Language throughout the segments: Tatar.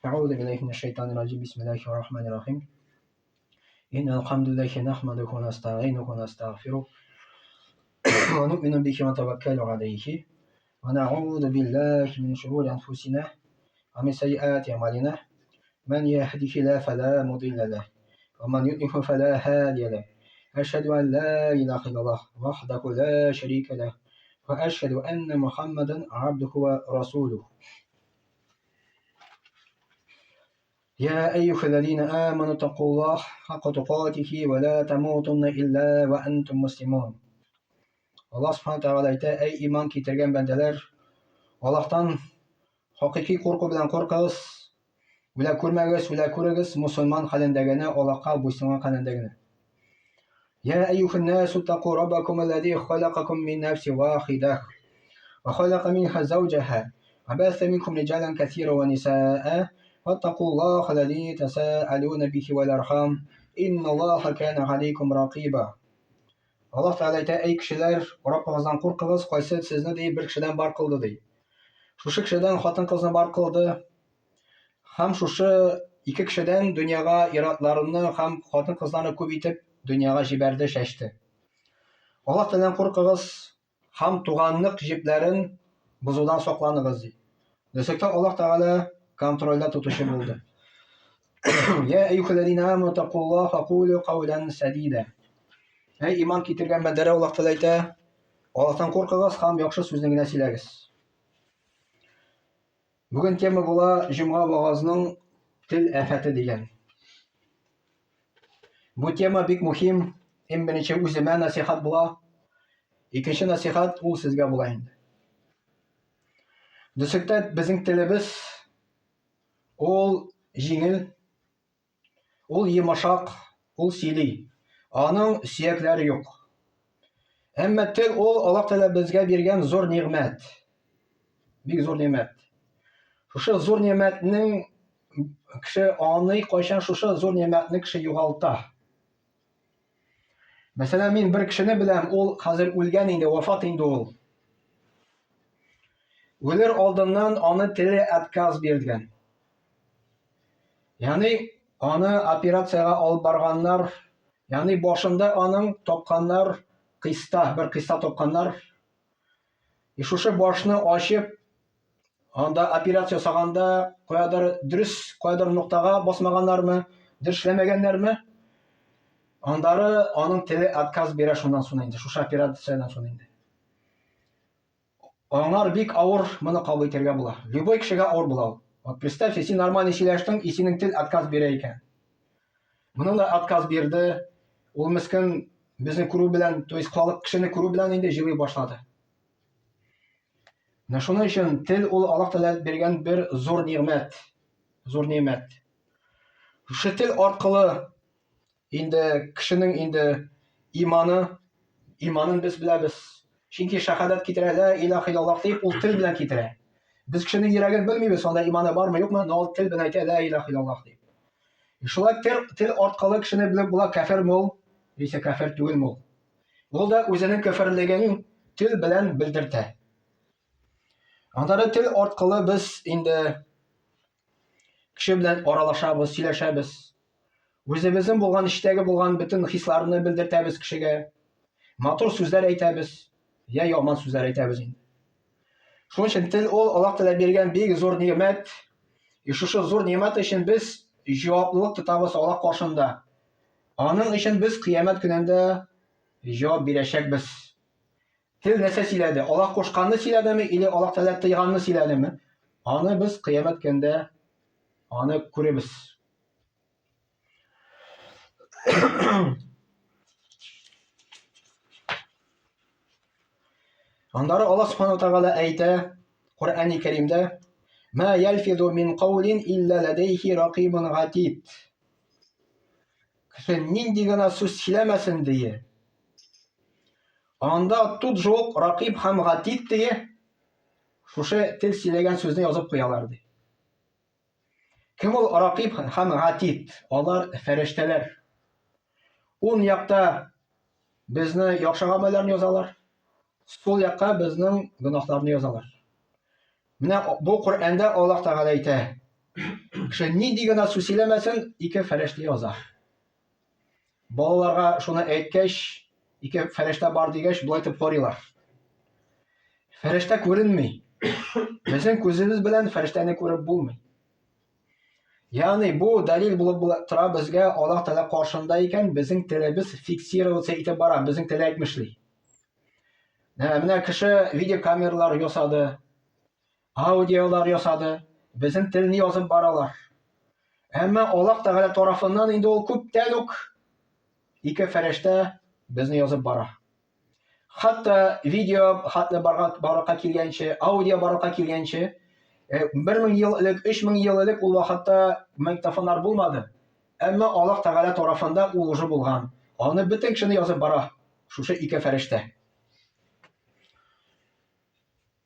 أعوذ بالله من الشيطان الرجيم بسم الله الرحمن الرحيم إن الحمد لله نحمده ونستعينه ونستغفره ونؤمن به ونتوكل عليه ونعوذ بالله من شرور أنفسنا ومن سيئات أعمالنا من يهده الله فلا مضل له ومن يضلل فلا هادي له أشهد أن لا إله إلا الله وحده لا شريك له وأشهد أن محمدا عبده ورسوله يا أيها الذين آمنوا اتقوا الله حق تقاته ولا تموتن إلا وأنتم مسلمون Аллаһ Субхану Тәгалә әйтә, әй иман китергән бәндәләр, Аллаһтан хакыйки курку белән куркыгыз, үлә күрмәгез, үлә күрегез, мусульман хәлендә генә, Аллаһка буйсынган хәлендә генә. Я әйюһән насу таку раббакум аллази халакакум мин нафсин вахидах ва халака минха zawjaha ва баса минкум риҗалан касира ва нисаа ваттакуллаха аллази тасаалуна бихи вал архам инналлаха кана алейкум ракиба. Аллаһ Тәгалә әйтә, әй кешеләр, Раббыгыздан куркыгыз, кайсы сезне ди бер кешедән бар кылды ди. Шушы кешедән хатын-кызны бар кылды. Һәм шушы ике кешедән дөньяга ир-атларны һәм хатын-кызларны күп итеп дөньяга җибәрде, чәчте. Аллаһ Тәгаләдән куркыгыз һәм туганлык җепләрен бозудан сакланыгыз ди. Дөреслектә Аллаһ Тәгалә контрольдә тотучы булды. Я әйюхәлләзина аману тақуллаха кулу каулан садида. Әй иман китергән бәндәләр, Аллаһ Тәгалә әйтә, Аллаһтан куркыгыз һәм яхшы сүзне генә сөйләгез. Бүген тема була җомга вагазының тел афәте дигән. Бу тема бик мөһим. Иң беренче үземә насихат була. Икенче насихат ул сезгә була инде. Дөсектә безнең телебез ул җиңел, ул йомшак, ул сөйли. Аның сөякләре юк. Әмма тел ул Аллаһ Тәгалә безгә биргән зур нигъмәт. Бик зур нигъмәт. Шушы зур нигъмәтнең кеше аңлый, кайчан шушы зур нигъмәтне кеше югалта. Мәсәлән, мин бер кешене беләм, ул хәзер үлгән инде, вафат инде ул. Үлер алдыннан аны теле отказ биргән. Ягъни аны операциягә алып барганнар, ягъни башында аның тапканнар кыйста, бер кыйста тапканнар. И шушы башны ачып, анда операция ясаганда каядыр дөрес, каядыр ноктага басмаганнармы, дөрес эшләмәгәннәрме? Андары аның теле отказ бирә шуннан соң инде, шушы операциядән соң инде. Аңар бик авыр моны кабул итәргә була. Любой кешегә авыр була ул. Вот представьте, син нормально сөйләштең, и синең тел отказ бирә икән. Моны да отказ бирде. Ул мескен безне күрү белән, то есть халык кешене күрү белән инде җылый башлады. Менә шуның өчен тел ул Аллаһ Тәгалә биргән бер зур нигъмәт. Зур нигъмәт. Шушы тел аркылы инде кешенең инде иманы, иманын без беләбез. Чөнки шәһадәт китерә, лә илаһ иллаллаһ дип, ул тел белән китерә. Без кешенең йөрәген белмибез, анда иманы бармы, юкмы, но ул тел белән әйтә, лә илаһ иллаллаһ дип. Шулай тел, тел аркылы кешене белеп була, кәферме ул, яисә кәфер түгелме ул. Ул да үзенең кәферлеген тел белән белдертә. Аннары тел аркылы без инде кеше белән аралашабыз, сөйләшәбез. Үзебезнең булган эчтәге булган бөтен хисларны белдертәбез кешегә. Матур сүзләр әйтәбез, я яман сүзләр әйтәбез инде. Шуның өчен тел ул Аллаһ Тәгалә биргән бик зур нигъмәт. И шушы зур нигъмәт өчен без җаваплылык тотабыз Аллаһ каршында. Аның өчен без кыямәт көнендә җавап бирәчәкбез. Тел нәрсә сөйләде? Аллаһ кушканны сөйләдеме или Аллаһ Тәгалә тыйганны сөйләдеме? Аны без кыямәт көнендә аны күрербез. Аннары Аллаһ Субхану Тәгалә әйтә Коръәни Кәримдә: "Ма ялфизу мин каулин илля ләдәйхи ракибун гатид." Кеше нинди генә сүз сөйләмәсен дие. Анда тут же ук ракиб һәм гатид дие. Шушы тел сөйләгән сүзне язып куялар ди. Кем ул ракиб һәм гатид? Алар фәрештәләр. Ун якта безне яхшы гамәлләрне язалар, сул якка безнең гөнаһларны язалар. Менә бу Коръәндә Аллаһ Тәгалә әйтә. Кеше нинди генә сүз сөйләмәсен, ике фәрештә яза. Балаларга шуны әйткәч, ике фәрештә бар дигәч, болай итеп карыйлар. Фәрештә күренми. Безнең күзебез белән фәрештәне күреп булмый. Ягъни бу дәлил булып тора безгә Аллаһ Тәгалә каршында икән, безнең телебез фиксироваться итеп бара, безнең тел әйтмешли. Менә кеше видеокамералар ясады, аудиолар ясады, безнең телне язып баралар. Әмма Аллаһ Тәгалә тарафыннан инде ул күптән үк ике фәрештә безне язып бара. Хәтта видео хәтле барлыкка килгәнче, аудио барлыкка килгәнче, 1000 ел элек, 3000 ел элек ул вакытта магнитофоннар булмады. Әмма Аллаһ Тәгалә тарафында ул уже булган. Аны бөтен кешене язып бара. Шушы ике фәрештә.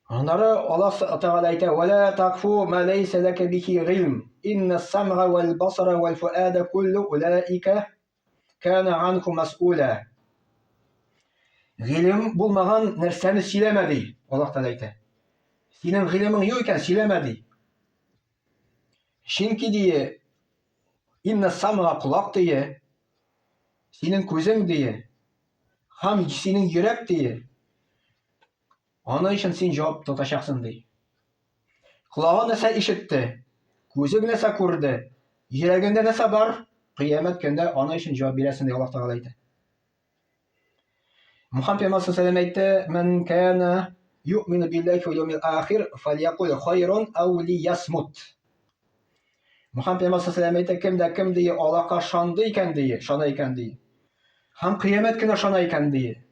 Аннары Аллаһ Тәгалә әйтә: "Ва ла тақфу ма ләйсә ләкә бихи гыйлм. Инна самга вал басара вал фуада куллу улаика кана анху мас'ула." Гыйлем булмаган нәрсәне сөйләмә ди, Аллаһ Тәгалә әйтә. Синең гыйлемең юк икән, сөйләмә ди. Чөнки ди, инна самга колак ди, синең күзең ди, һәм синең йөрәк ди, аны өчен син җавап тотачаксың ди. Колагы нәрсә ишетте, күзе нәрсә күрде, йөрәгендә нәрсә бар, кыямәт көндә аны өчен җавап бирәсең ди Аллаһ Тәгалә әйтә. Мухаммад пәйгамбәр саллаллаху алейһи әйтте, "Ман кана юъмину биллахи вал яумил ахир, фальякул хайран ау лиясмут." Мухаммад пәйгамбәр саллаллаху алейһи әйтте, кем дә кем ди Аллаһка ышанды икән ди, ышана икән ди. Һәм кыямәт көненә ышана икән ди.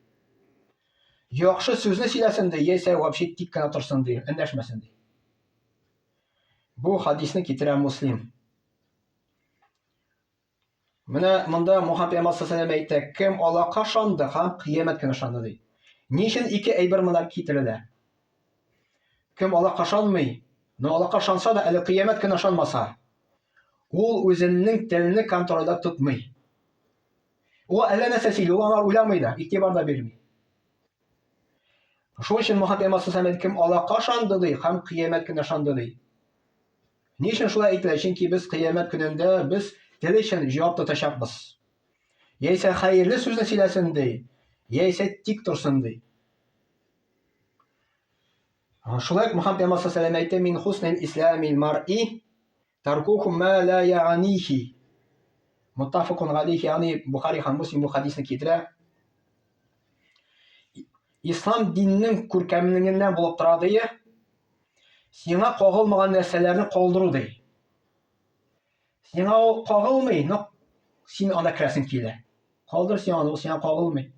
Яхшы сүзне сөйләсен ди, яисә вообще тик кенә торсын ди, эндәшмәсен ди. Бу хадисне китерә Муслим. Менә монда Мухаммад пәйгамбәр саллаллаху алейһи әйтә, кем Аллаһка ышанды һәм кыямәт көненә ышанды ди. Ни өчен ике әйбер монда китерелә? Кем Аллаһка ышанмый, но Аллаһка ышанса да, әле кыямәт көненә ышанмаса, ул үзенең телне контрольдә тотмый. Ул әллә нәрсә сөйли, ул аңар уйламый да, игътибар да бирми. Шул өчен Мухаммад пәйгамбәр саллаллаху алейһи кем Аллаһка ышанды ди һәм кыямәт көненә ышанды ди. Ни өчен шулай әйтелә? Чөнки без кыямәт көнендә без тел өчен җавап тотачакбыз. Яисә хәерле сүзне сөйләсен ди, яисә тик торсын ди. Шулай ук Мухаммад пәйгамбәр саллаллаху алейһи әйтте, мин хуснил исламил мар'i таркуху ма ла я'нихи. Муттафикун галейхи, ягъни Бухари һәм Муслим бу хадисне китерә. Ислам диненең күркәмлегеннән булып тора ди. Сиңа кагылмаган нәрсәләрне калдыру ди. Сиңа ул кагылмый, но син анда керәсең килә. Калдыр син аны, ул сиңа кагылмый.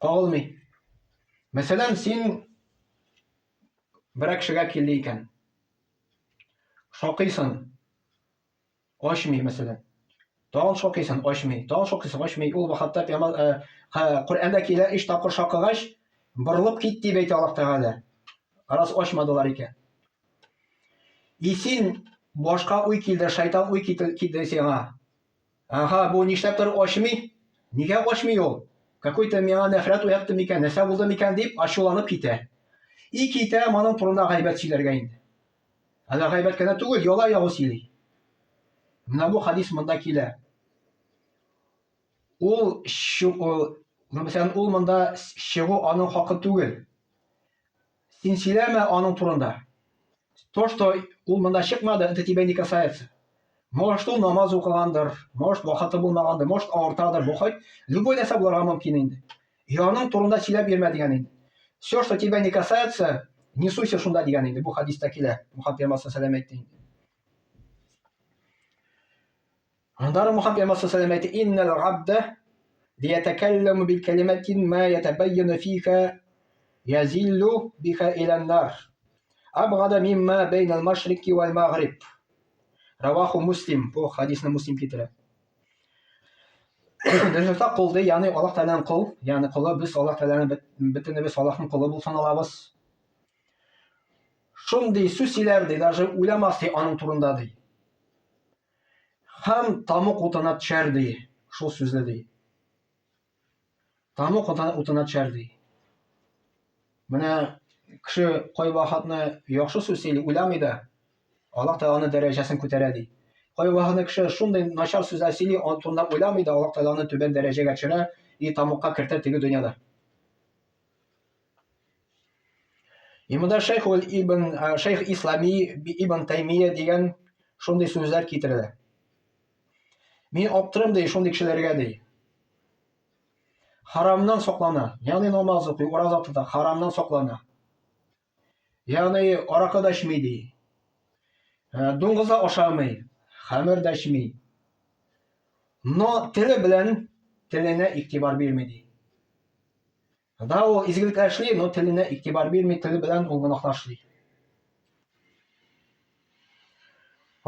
Кагылмый. Мәсәлән, син берәр кешегә килде икән. Шакыйсың, Ачмый, мәсәлән. Тагын шакыйсың, ачмый. Тагын шакыйсың, ачмый. Ул вакытта пәйгамбәр э, Коръәндә килә, өч тапкыр шакыгач, борылып кит дип әйтә Аллаһ Тәгалә. Раз ачмадылар икән. И син башка уй килде, шайтан уй килде сиңа. Ага, бу нишләптер ачмый? Нигә ачмый ул? Какой-то миңа нәфрәт уятты микән, нәрсә булды микән дип ачуланып китә. И китә моның турында гайбәт сөйләргә инде. Әле гайбәт кенә түгел, яла ягу сөйли. Менә бу хадис монда килә. Ул, ул, мәсәлән, ул монда чыгу аның хакы түгел. Син сөйләмә аның турында. То, что ул монда чыкмады, это тебя не касается. Может, ул намаз укыгандыр, может, вакыты булмагандыр, может, авыртадыр, бу хоть любой нәрсә булырга мөмкин инде. И аның турында сөйләп йөрмә дигән инде. Все, что тебя не касается, не суйся шунда дигән инде. Бу хадистә килә. Мухаммад пәйгамбәр саллаллаху әйтте инде. Аннары Мухаммад пәйгамбәр саллаллаху әйтте: "Иннал габда лиятакалламу бил калиматин ма ятабайяну фиха язиллу биха илан нар. Абгада мимма бейнал машрики вал магриб." Раваху Муслим. Бу хадисны Муслим китерә. Дөресрәк кол ди, ягъни Аллаһ Тәгаләнең кол, ягъни колы без Аллаһ Тәгаләнең бөтенебез Аллаһның колы булып саналабыз. Шундый сүз сөйләр ди, даже уйламас ди аның турында ди. Һәм тамук утына төшәр ди, шул сүзле ди. Тамук утына төшәр ди. Менә Кеше кайвакытны яхшы сүз сөйли, уйламый да, Аллаһ Тәгалә аның дәрәҗәсен күтәрә ди. Кайвакытны кеше шундый начар сүзләр сөйли, аның турында уйламый да, Аллаһ Тәгалә аны түбән дәрәҗәгә төшерә и тамукка кертә теге дөньяда. И монда шейх ибн шейх Ислами ибн Таймия дигән шундый сүзләр китерелә. Мин аптырым ди шундый кешеләргә ди. Харамнан саклана. Ягъни намаз укый, ураза тота, харамнан саклана. Ягъни аракы да эчми ди. Дуңгыз да ашамый, хәмер дә эчми. Но теле белән теленә игътибар бирми ди. Да, ул изгелекләр эшли, но теленә игътибар бирми, теле белән ул гөнаһлар эшли.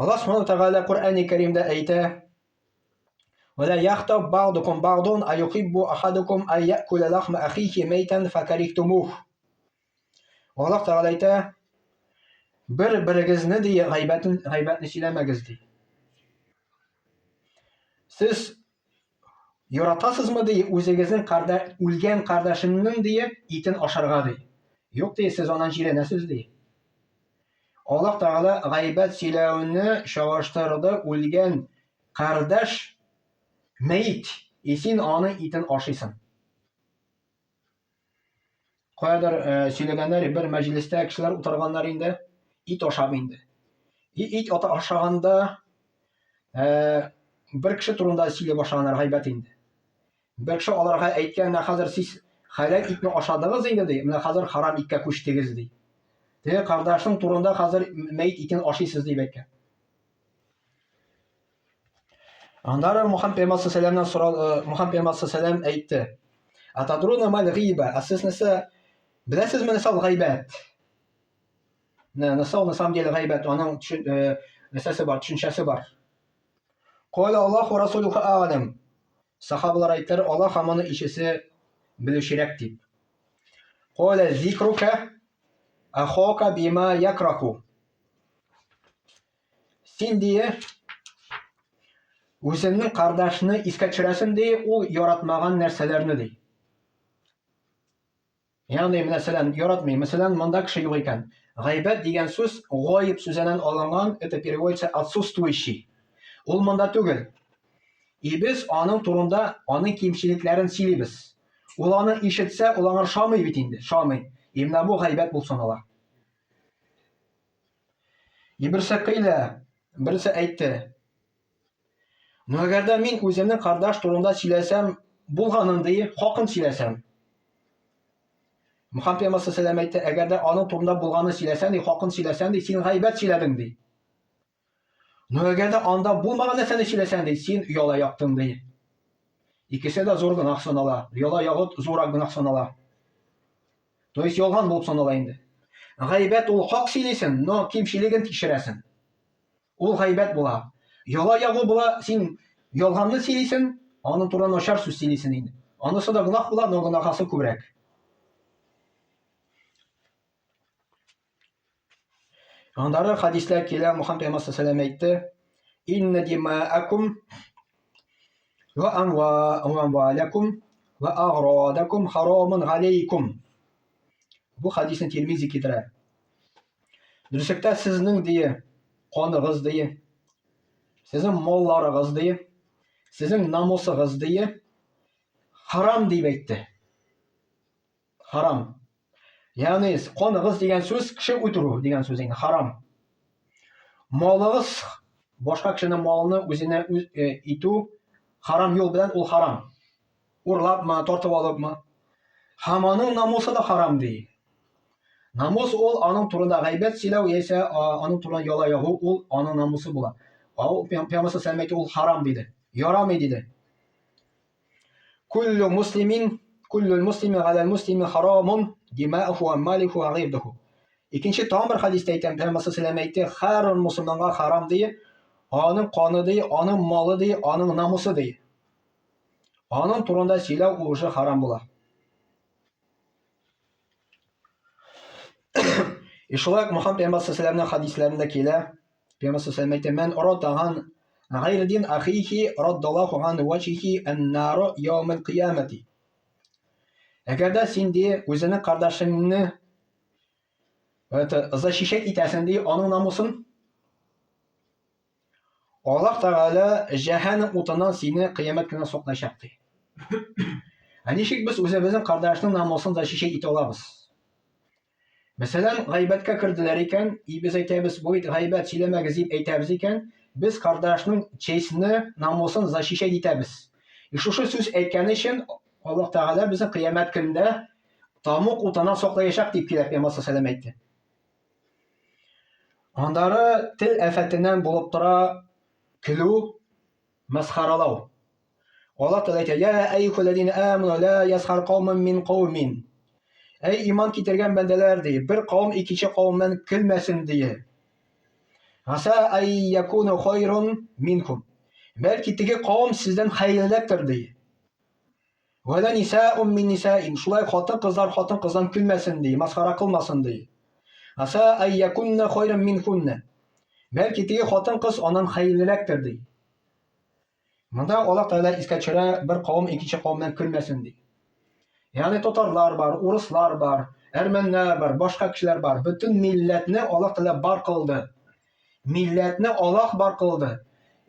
Аллаһ Субхану Тәгалә Коръәни Кәримдә әйтә: "Ва ла яхтаб бa'дукум бa'дун аюхиббу ахадукум ай я'кула лахма ахихи мәйтән факарихтумух." Аллаһ Тәгалә әйтә: "Бер-берегезне ди гайбәтен гайбәтне сөйләмәгез ди. Сез Яратасызмы, ди, үзегезнең кардә, үлгән кардәшеңнең, ди, итен ашарга, ди. Юк, ди, сез аннан җирәнәсез, ди. Аллаһ Тәгалә гайбәт сөйләүне чагыштырды үлгән кардәш мәет, и син аның итен ашыйсың. Каядыр э, сөйләгәннәр, бер мәҗлестә кешеләр утырганнар инде, ит ашап инде. И ит ата ашаганда э, бер кеше турында сөйли башлаганнар гайбәт инде. Бер кеше аларга әйткән, менә хәзер сез хәләл итне ашадыгыз инде ди, менә хәзер харам иткә күчтегез ди. Теге кардәшнең турында хәзер мәет итен ашыйсыз дип әйткән. Аннары Мухаммад пәйгамбәр саллаллаху сора, э, Мухаммад пәйгамбәр саллаллаху әйтте. Атадруна мал гыйба. Ә сез нәрсә беләсезме нәрсә ул гайбәт? Нәрсә ул на самом деле гайбәт? Аның э, нәрсәсе бар, төшенчәсе бар. Кала Аллаһу расулуху а'лам. Сахабалар әйттеләр, Аллаһ һәм аның илчесе белүчерәк дип. Кала зикрука ахока бима якраху. Син дие үзеңнең кардәшне искә төшерәсең ди, ул яратмаган нәрсәләрне ди. Ягъни, мәсәлән, яратмый. Мәсәлән, монда кеше юк икән. Гайбәт дигән сүз гаиб сүзеннән алынган, это переводится отсутствующий. Ул монда түгел. И без аның турында, аның кимчелекләрен сөйлибез. Ул аны ишетсә, ул аңар шамый бит инде, шамый. И менә бу гайбәт булып санала. И берсе кыйлә, берсе әйтте. Но әгәр дә мин үземнең кардаш турында сөйләсәм, булганын ди, хакын сөйләсәм. Мөхәммәд пәйгамбәр саллаллаху әйтте, әгәр дә аның турында булганын сөйләсәң, ди, хакын сөйләсәң, ди, син гайбәт сөйләдең, ди. Но әгәр дә анда булмаган нәрсәне сөйләсәң, ди, син яла яктың, ди. Икесе дә зур гөнаһ санала. Яла ягу зуррак гөнаһ санала. То есть ялган булып санала инде. Гайбәт ул хак сөйлисең, но кимчелеген тикшерәсең. Ул гайбәт була. Яла ягу була, син ялганны сөйлисең, аның турында начар сүз сөйлисең инде. Анысы да гөнаһ була, но гөнаһасы күбрәк. Аннары хәдисләр килә, Мухаммад пәйгамбәр саллаллаху әйтте: "Инна димаакум ва амвалакум ва аградакум харамун галейкум". Бу хәдисне Тирмизи китерә. Дөреслектә сезнең дие каныгыз дие, сезнең малларыгыз дие, сезнең намусыгыз дие харам дип әйтте. Харам. Ягъни каныгыз дигән сүз кеше үтерү дигән сүз инде, харам. Малыгыз башка кешенең малын үзенә үз э, итү харам юл белән ул харам. Урлапмы, тартып алыпмы? Һәм аның намусы да харам ди. Намус ул аның турында гайбәт сөйләү яисә аның турында яла ягу ул аның намусы була. Ә ул Пәйгамбәр саллаллаху ул харам диде. Ярамый диде. Куллю муслимин, куллю муслими галәл муслими харамун димауху ва малиху ва гыйрдуху. Икенче тагын бер хәдистә әйтәм, Пәйгамбәр саллаллаху әйтте, һәр мусульманга харам ди, аның каны ди, аның малы ди, аның намусы ди. Аның турында сөйләү ул уже харам була. И шулай ук Мөхәммәд пәйгамбәр саллаллаху хәдисләрендә килә. Пәйгамбәр саллаллаху әйтә, "Мән радаган гайрдин ахихи раддаллаху ан ваҗхи ан-нар яумал кыямати." Әгәр дә син ди үзеңнең кардәшеңне Это защищать итәсең ди аның намусын. Аллаһ Тәгалә җәһәннәм утыннан сине кыямәт көнендә саклаячак ди. Ә ничек без үзебезнең кардәшнең намусын защищать итә алабыз? Мәсәлән, гайбәткә керделәр икән, и без әйтәбез, бу бит гайбәт сөйләмәгез дип әйтәбез икән, без кардәшнең честьне, намусын защищать итәбез. И шушы сүз әйткән өчен Аллаһ Тәгалә безне кыямәт көнендә тамук утыннан саклаячак дип килә Пәйгамбәр саллаллаху әйтте. Аннары тел афәтеннән булып тора көлү, мәсхәрәләү. Аллаһ Тәгалә әйтә: "Я әйюхәлләзина аману ла ясхар каумун мин каумин". Әй иман китергән бәндәләр ди, бер кавым икенче кавымнан көлмәсен ди. Аса ай якуну хайрун минкум. Бәлки теге кавым сездән хәерлерәктер ди. Вәлә нисаун мин нисаин. Шулай хатын-кызлар хатын-кыздан көлмәсен ди, масхара кылмасын ди. Аса ай якунна хайран минхунна. Бәлки теге хатын-кыз аннан хәерлерәктер ди. Монда Аллаһ Тәгалә искә төшерә, бер кавым икенче кавымнан көлмәсен ди. Ягъни татарлар бар, урыслар бар, әрмәннәр бар, башка кешеләр бар. Бөтен милләтне Аллаһ Тәгалә бар кылды. Милләтне Аллаһ бар кылды.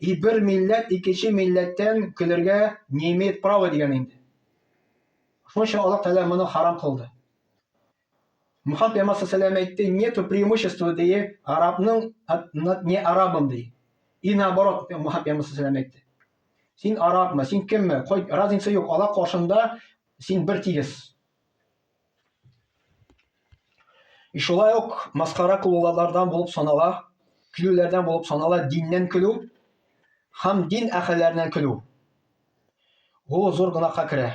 И бер милләт икенче милләттән көлергә не имеет права дигән инде. Шуның өчен Аллаһ Тәгалә моны харам кылды. Мухаммад пәйгамбәр саллаллаху әйтте, нету преимущества ди арабның над не арабом ди. И наоборот, Мухаммад пәйгамбәр саллаллаху әйтте. Син арабмы, син кемме, кой разница юк, Аллаһ каршында син бер тигез. И шулай ук масхара кылулардан булып санала, көлүләрдән булып санала диннән көлү һәм дин әһелләреннән көлү. Ул зур гөнаһка керә.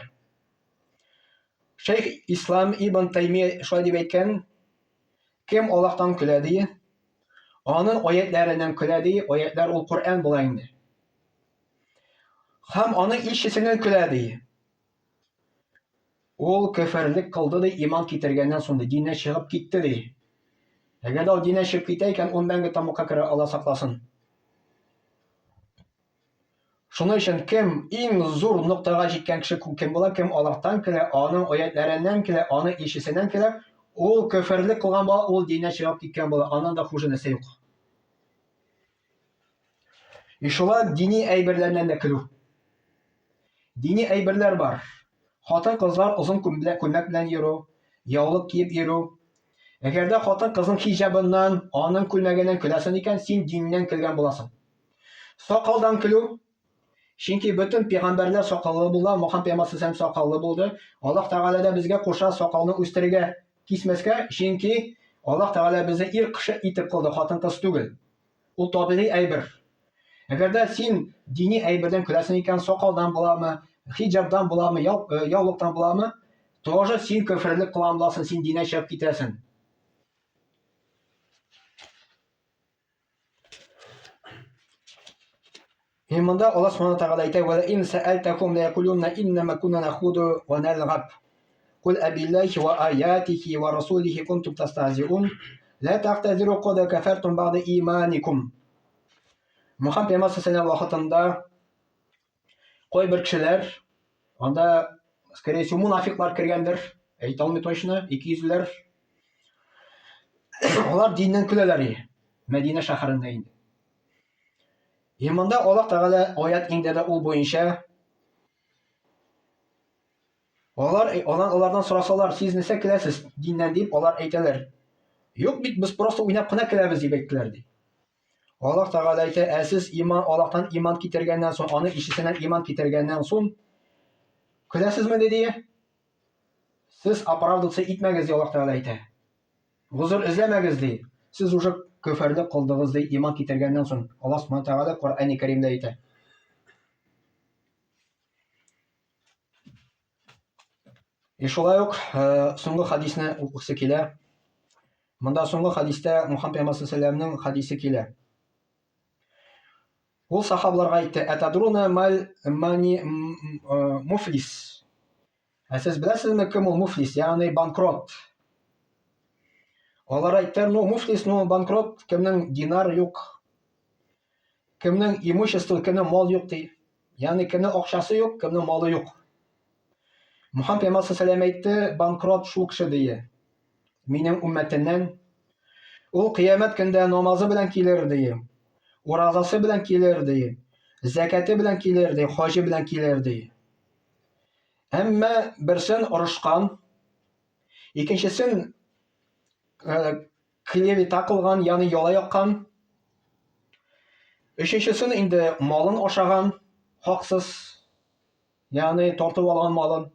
Шейх Ислам ибн Таймия шулай дип әйткән, кем Аллаһтан көлә ди, аның аятләреннән көлә ди, аятлар ул Коръән була инде. Һәм аның илчесеннән көлә ди. Ул көферлек кылды ди, иман китергәннән соң ди, диннән чыгып китте ди. Әгәр дә ул диннән чыгып китә икән, ул мәңге тамукка керә, Алла сакласын. Шуның өчен кем иң зур ноктага җиткән кеше кем була, кем Аллаһтан көлә, аның аятләреннән көлә, аның илчесеннән көлә, ул көферлек кылган була, ул диннән чыгып киткән була, аннан да хуже нәрсә юк. И шулай дини әйберләрдән дә көлү. Дини әйберләр бар. Хатын-кызлар озын күлмәк белән йөрү, яулык киеп йөрү. Әгәр дә хатын-кызның хиҗабыннан, аның күлмәгеннән көләсең икән, син диннән көлгән буласың. Сакалдан көлү. Чөнки бөтен пәйгамбәрләр сакаллы була, Мухаммад пәйгамбәр саллаллаху сакаллы булды. Аллаһ Тәгалә дә безгә куша сакалны үстерергә, кисмәскә, чөнки Аллаһ Тәгалә безне ир кеше итеп кылды, хатын-кыз түгел. Ул табигый әйбер. Әгәр дә син дини әйбердән көләсең икән, сакалдан буламы, хиҗабдан буламы, э, яулыктан буламы, тоже син көферлек кылган буласың, син диннән чыгып китәсең. Һәм монда Аллаһ Субхану Тәгалә әйтә: "Ва ин сәәлтәхум ла якулунна иннама кунна нахуду ва налгаб". Кул абиллахи ва аятихи ва расулихи кунтум тастахзиун. Ла тагтазиру кад кафартум бa'да иманикум. Мухаммад пәйгамбәр саллаллаху вакытында кайбер кешеләр анда, скорее всего, мунафиклар кергәндер, әйтә алмый точно, икейөзлеләр. Алар диннән көләләр Мәдинә шәһәрендә инде. И монда Аллаһ Тәгалә аят иңдерде ул буенча. Алар алар алардан сорасалар, сез нәрсә көләсез диннән дип, алар әйтәләр. Юк бит, без просто уйнап кына көләбез дип әйттеләр ди. Аллаһ Тәгалә әйтә, ә сез иман Аллаһтан иман китергәннән соң, аны илчесеннән иман китергәннән соң көләсезме ди? Сез оправдываться итмәгез ди Аллаһ Тәгалә әйтә. Гозер эзләмәгез ди. Сез уже көферлек кылдыгыз ди иман китергәннән соң. Аллаһ Субхану Тәгалә Коръәни Кәримдә әйтә. И шулай ук э, соңгы хадисне укысы килә. Монда соңгы хадистә Мухаммад пәйгамбәр саллаллаху хадисе килә. Ул сахабларга әйтте: "Атадруна мал мани э, муфлис?" Ә сез беләсезме, кем ул муфлис, ягъни банкрот? Алар әйттеләр, ну, муфлис, ну, банкрот, кемнең динар юк, кемнең имущество, кемнең мал юк ди. Ягъни кемнең акчасы юк, кемнең малы юк. Мухаммад пәйгамбәр саллаллаху әйтте, банкрот шул кеше ди. Минем уммәтемнән. Ул кыямәт көндә намазы белән килер, ди. Уразасы белән килер, ди. Зәкәте белән килер, ди, хаҗы белән килер, ди. Әмма берсен орышкан, икенчесен клевета кылган, ягъни яла яккан. Өченчесен инде малын ашаган, хаксыз, ягъни тартып алган малын.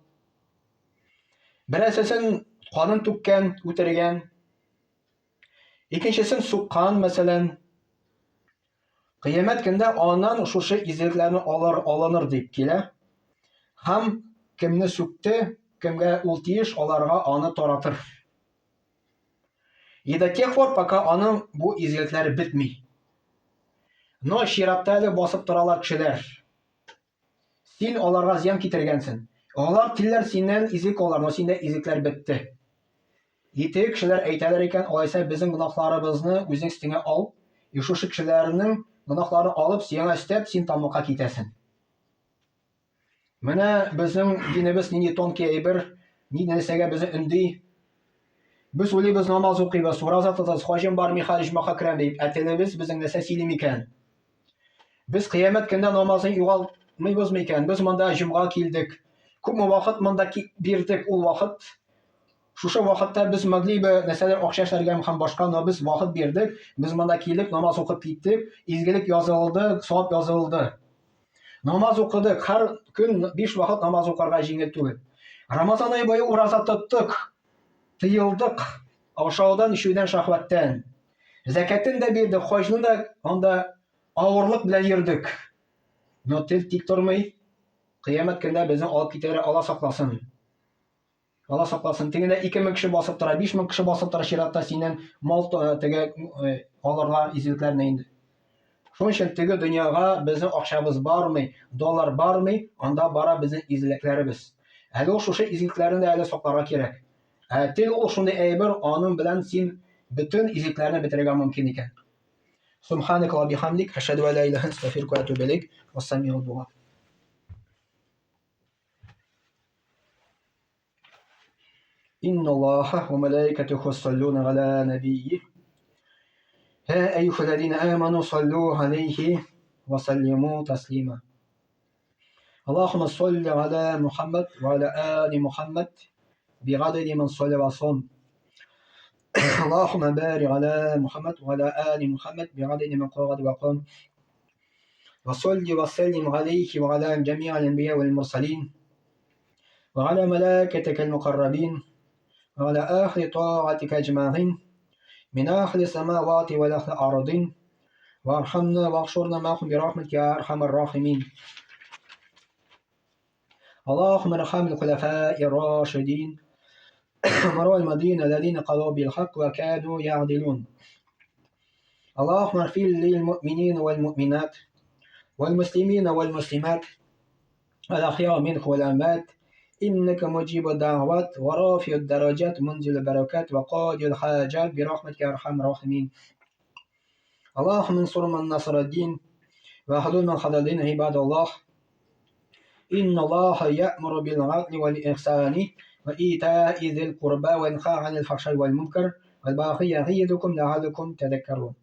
Берәрсесен канын түккән, үтергән. Икенчесен суккан, мәсәлән. Кыямәт көндә аннан шушы изгелекләрне алыр, алыныр дип килә. Һәм кемне сүкте, кемгә ул тиеш, аларга аны таратыр. И до тех пор, пока аның бу изгелекләре бетми. Но чиратта әле басып торалар кешеләр. Син аларга зыян китергәнсең. Алар телләр синнән изгелек алар, но синдә изгелекләр бетте. И теге кешеләр әйтәләр икән, алайса безнең гөнаһларыбызны үзең өстеңә ал, и шушы кешеләрнең гөнаһларын алып, сиңа өстәп, син тамакка китәсең. Менә безнең динебез нинди тонкий әйбер, ни нәрсәгә безне өнди. Без уйлыйбыз, намаз укыйбыз, ураза тотабыз, хаҗым бар, мин хәзер оҗмахка керәм дип, ә телебез безнең нәрсә сөйли микән? Без кыямәт көндә намазны югалтмыйбыз микән? Без монда җомга килдек. Күпме вакыт монда бирдек ул вакыт? Шушы вакытта без могли бы нәрсәләр акча эшләргә һәм башка, но без вакыт бирдек. Без монда килдек, намаз укып киттек, изгелек язылды, савап язылды. Намаз укыдык, һәр көн биш вакыт намаз укырга җиңел түгел. Рамазан ае буе ураза тоттык, тыелдык ашаудан, эчүдән, шәһвәттән. Зәкәтен дә бирдек, хаҗны да анда авырлык белән йөрдек. Но тел тик тормый. Кыямәт көндә безне алып китәр, Алла сакласын. Алла сакласын. Тегендә 2000 кеше басып тора, 5000 кеше басып тора чиратта синнән мал теге алырга изгелекләрне инде. Шуның өчен теге дөньяга безнең акчабыз бармый, доллар бармый, анда бара безнең изгелекләребез. Әле ул шушы изгелекләрне дә әле сакларга кирәк. Ә тел ул шундый әйбер, аның белән син бөтен изгелекләрне бетерергә мөмкин икән. Субханак ва бихамдик, ашһаду ан ла илаһа илля астагфирука ва атубу илейк. Вассамиу дуа. إن الله وملائكته يصلون على نبيه يا أيها الذين آمنوا صلوا عليه وسلموا تسليما اللهم صل على محمد وعلى آل محمد بعدد من صلى وصم اللهم بارك على محمد وعلى آل محمد بعدد من قعد وقام وصل وسلم عليه وعلى جميع الأنبياء والمرسلين وعلى ملائكتك المقربين وعلى آخر طاعتك أجمعين من آخر السماوات والآخر الأرضين وارحمنا واحشرنا معهم برحمتك يا أرحم الراحمين اللهم ارحم الخلفاء الراشدين مروا المدينة الذين قالوا بالحق وكانوا يعدلون اللهم اغفر للمؤمنين والمؤمنات والمسلمين والمسلمات الأحياء منه والأموات إنك مجيب الدعوات ورافع الدرجات منزل البركات وقاضي الحاجات برحمتك يا أرحم الراحمين اللهم انصر من نصر الدين واخذل من خذل الدين عباد الله إن الله يأمر بالعدل والإحسان وإيتاء ذي القربى وينهى عن الفحشاء والمنكر والبغي يعظكم لعلكم تذكرون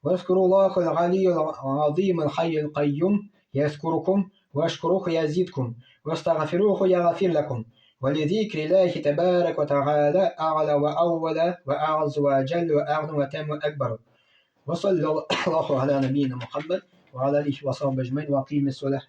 واذكروا الله العلي العظيم الحي القيوم يذكركم واشكروه يزيدكم واستغفروه يغفر لكم ولذكر الله تبارك وتعالى أعلى وأول وأعز وأجل وأعظم وتم وأكبر وصلى الله على نبينا محمد وعلى آله وصحبه أجمعين وأقيم الصلاة.